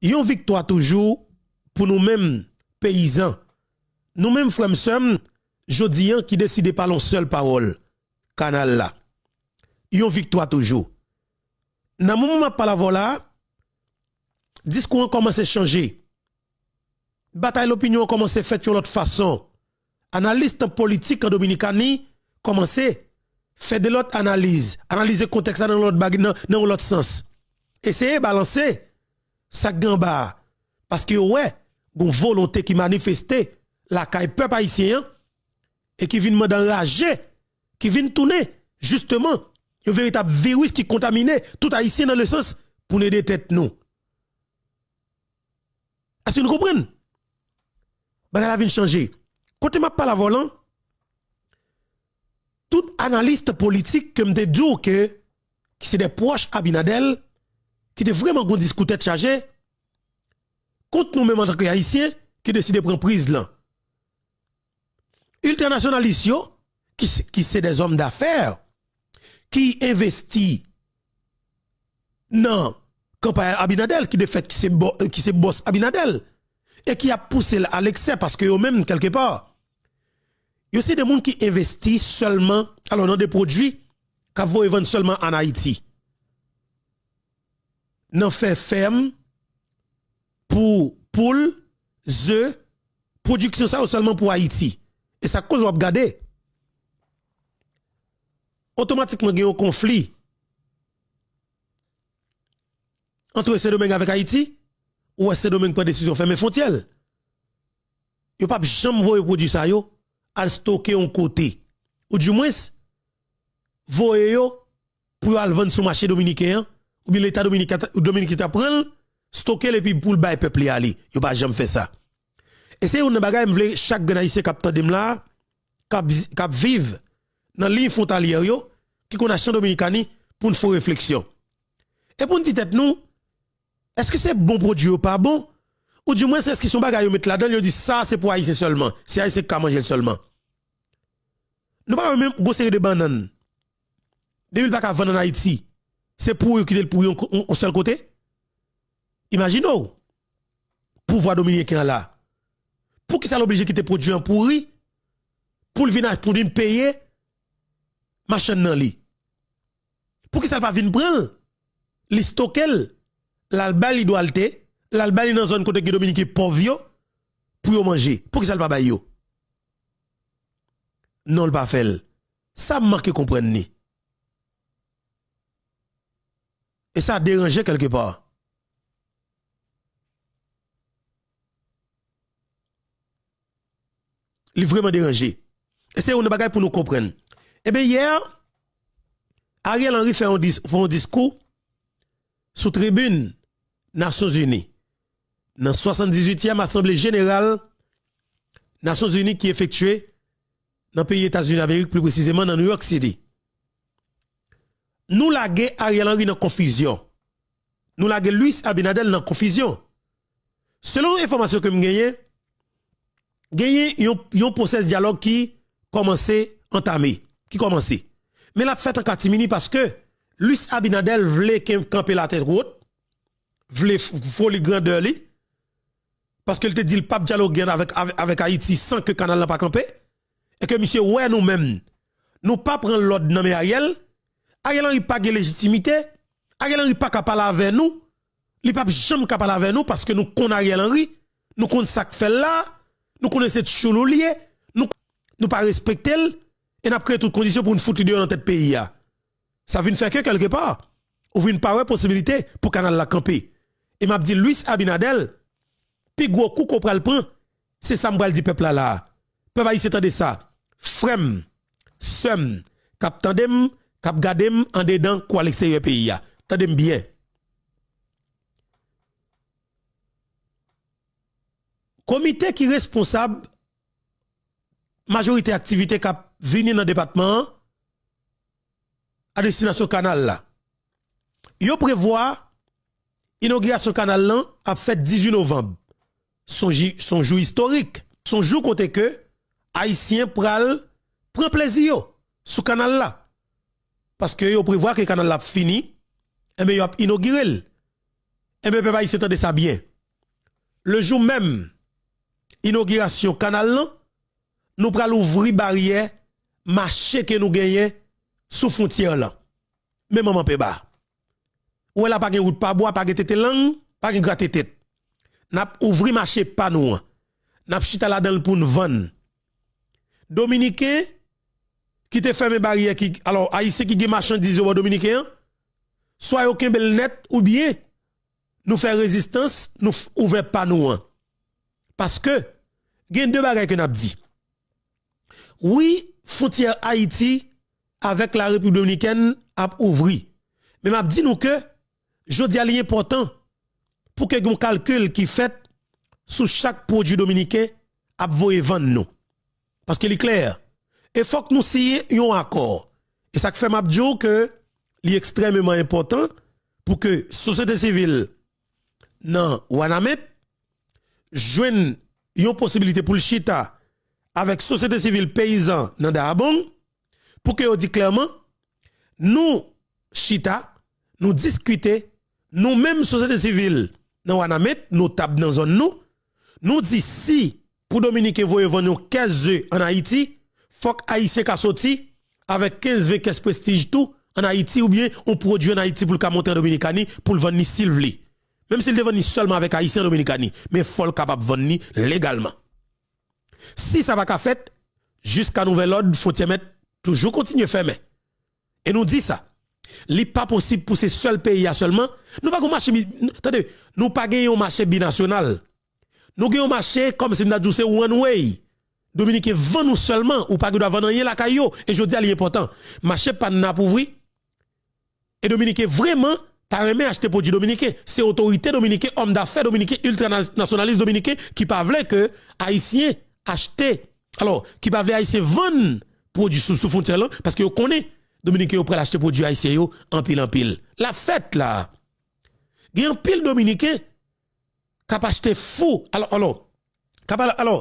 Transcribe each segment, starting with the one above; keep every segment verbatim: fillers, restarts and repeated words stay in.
Yon viktwa toujou pou nou menm peyizan. Nou menm frè m, sè m, jodi a ki deside pale yon sèl pawòl, kanal la. Yon viktwa toujou. Nan moman m ap pale avè w la, diskou an kòmanse chanje. Batay lopinyon an kòmanse fèt yon lòt fason. Analis nan politik an Dominikani kòmanse fè de lòt analiz, analize kontèks la nan lòt bag-, nan, nan yon lòt sans. Eseye balanse sa k gen anba a. Paske yo wè gon volonte ki manifeste lakay pèp ayisyen an e ki vin mande anraje, ki vin tounen, jisteman, yon veritab viris ki kontamine tout Ayisyen nan le sans pou n ede tèt nou. Èske nou konprann? Bagay la vin chanje. Kote m ap pale avè w lan, tout analis politik ke m te di w ke, ki se de pwòch Abinader, ki te vrèman gon diskou tèt chaje kont nou menm antanke Ayisyen ki deside pran priz lan. Iltranasyonalis yo, ki, s- ki se de zòm dafè, ki envesti nan kanpay Abinader, ki de fèt ki se bò-, ki se bòs Abinader, e ki ap pouse l a leksè paske yo menm, kèlkepa, yo se de moun ki envesti sèlman, alò, nan de pwodui k ap voye vann sèlman ann Ayiti. Nan fè fèm, pou poul, ze, pwodiksyon sa yo sèlman pou Ayiti. E sa k koz w ap gade, otomatikman gen yon konfli ant Sendomeng avèk Ayiti, ou wè Sendomeng pran desizyon fèmen fwontyè l. Yo p ap janm voye pwodui sa yo al stoke yon kote. Ou dimwens, voye yo pou yo al vann sou mache dominiken an, oubyen Leta dominiken, dominiken ta pran l, stoke l epi pou l bay pèp li a li. Yo pa janm fè sa. E se youn nan bagay m vle chak grenn Ayisyen k ap tande m la, k ap, k ap viv nan liy fwontalyè yo, ki konn achte an Dominikani, pou n fè refleksyon. E pou n di tèt nou, èske se bon pwodui yo pa bon? Oudimwens, èske se yon bagay yo met ladan l, yo di sa se pou Ayisyen sèlman, se Ayisyen ki ka manje l sèlman? Nou pa wè menm gwo seri de bannann, depi l pa ka vann ann Ayiti, se pouri yo kite l pouri yon, yon, yon sèl kote? Imajine w, pouvwa dominiken an la, poukisa l oblije kite pwodui an pouri pou l vin a-, pou l vin peye machann nan li? Poukisa l pa vin pran l, li stoke l, l al bay li Duarte, l al bay li nan zòn kote gen Dominiken pòv yo, pou yo manje? Poukisa l pa bay yo? Non, l pa fè l. Sa m manke konprann li. E sa deranje kèlkepa. Li vrèman deranje. E se youn nan bagay pou nou konprann. Ebyen, yè, Ariel Henry fè yon dis-, fè yon diskou sou tribin Nasyonzini, nan swasanndizuityèm Asanble Jeneral Nasyonzini ki efektye nan peyi Etazini Damerik, pli presizeman nan New York City. Nou lage Ariel Henry nan konfizyon. Nou lage Luis Abinader nan konfizyon. Selon enfòmasyon ke m genyen, genyen yon, yon pwosès dyalòg ki kòmanse antame, ki kòmanse. Men l ap fèt an katimini paske Luis Abinader vle ken-, kanpe latèt wot, vle f-, foli grandè li, paske l te di l p ap dyaloge avèk, avèk, avèk Ayiti san ke kanal lan pa kanpe, e ke misye wè nou menm, nou pa pran lòd nan men Ariel, Ariel Henry pa gen lejitimite, Ariel Henry pa ka pale avè nou, li p ap janm ka pale avè nou, paske nou konn Ariel Henry, nou konn sa k fè l la, nou konnen se tchoulou l ye, nou, nou pa respekte l, e n ap kreye tout kondisyon pou n fout li deyò nan tèt peyi a. Sa vin fè ke, kèlkepa, ou vin pa wè posibilite pou kanal la kanpe. E m ap di Luis Abinader, pi gwo kou ke w pral pran, se sa m pral di pèp la la a. Pèp ayisyen, tande sa. Frè m, sè m, k ap tande m, k ap gade m andedan kou aleksteryè peyi a, tande m byen. Komite ki responsab majorite aktivite k ap vini nan depatman an, a destinasyon kanal la. Yo prevwa inogirasyon kanal lan ap fèt dizuit novanm. Se yon ji-, se yon jou istorik. Se yon jou kote ke Ayisyen pral pran plezi yo sou kanal la. Paske yo prevwa ke kanal la ap fini, enben yo ap inogire l. Enben pèp ayisyen, tande sa byen. le jou menm inogirasyon kanal lan, nou pral ouvri baryè mache ke nou genyen sou fwontyè lan. Men manman peba. Ou wè la pa gen wout pa bwa, pa gen tete lang, pa gen grate tèt. N ap ouvri mache pa nou an. N ap chita ladan l pou n vann. Dominiken ki te fèmen baryè ki, alò, Ayisyen ki gen machandiz yo bò Dominiken an, swa yo kenbe l nèt oubyen nou fè rezistans, nou f- ouvè pa nou an. Paske gen de bagay ke n ap di. Wi, fwontyè Ayiti avèk la Repiblik Dominikèn ap ouvri. Men m ap di nou ke jodi a li enpòtan pou ke gen yon kalkil ki fèt sou chak pwodui dominiken ap voye vann nou. Paske li klè. E fòk nou siyen yon akò. E sa k fè m ap di w ke li ekstrèmeman enpòtan pou ke sosyete sivil nan Wanament jwenn yon posibilite pou l chita avèk sosyete sivil peyizan nan Dayabong, pou ke yo di klèman, nou chita, nou diskite, nou menm sosyete sivil nan Wanament, notab nan zòn nou, nou di si pou Dominiken voye vann yon kès ze ann Ayiti, fòk Ayisyen ka soti avèk kenz ven kès Prestige tou ann Ayiti oubyen yon pwodui ann Ayiti pou l ka monte an Dominikani pou l vann li si l vle. Menm si l te vann li sèlman avèk Ayisyen an Dominikani, men fò l kapab vann li legalman. Si sa pa ka fèt, jiska nouvèl òd, fwontyè mèt toujou kontinye fèmen. E nou di sa, li pa posib pou se sèl peyi a sèlman. Nou pa gen yon mache, bi- tande, nou pa gen yon mache binasyonal. Nou gen yon mache kòmsi m ta di w se one way. Dominiken vann ou sèlman, ou pa gen dwa vann anyen lakay yo. E jodi a li enpòtan. Mache pa n nan ap ouvri. E Dominiken vrèman ta renmen achte pwodui dominiken. Se otorite dominiken, òm dafè dominiken, iltranasyonalis dominiken ki pa vle ke Ayisyen achte, alò, ki pa vle Ayisyen vann pwodui sou, sou fwontyè lan, paske yo konnen Dominiken yo pral achte pwodui ayisyen yo anpil, anpil. L ap fèt la. Gen anpil Dominiken k ap achte fou, alò, alò, k ap, alò,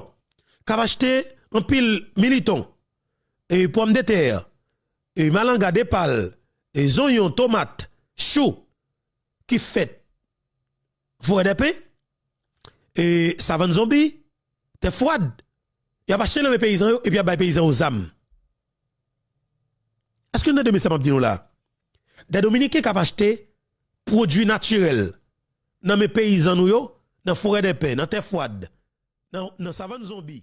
k ap achte anpil militon, e pòmdetè, e malanga, depal, e zonyon, tomat, chou, ki fèt Forèdèpen, e Savann Zonbi, Tèfwad. Y ap achte nan men peyizan yo, epi y ap bay peyizan yo zam. Èske nou tande mesaj m ap di nou la? De Dominiken k ap achte pwodui natirèl nan men peyizan nou yo, nan Forèdèpen, nan Tèfwad, nan, nan Savann Zonbi,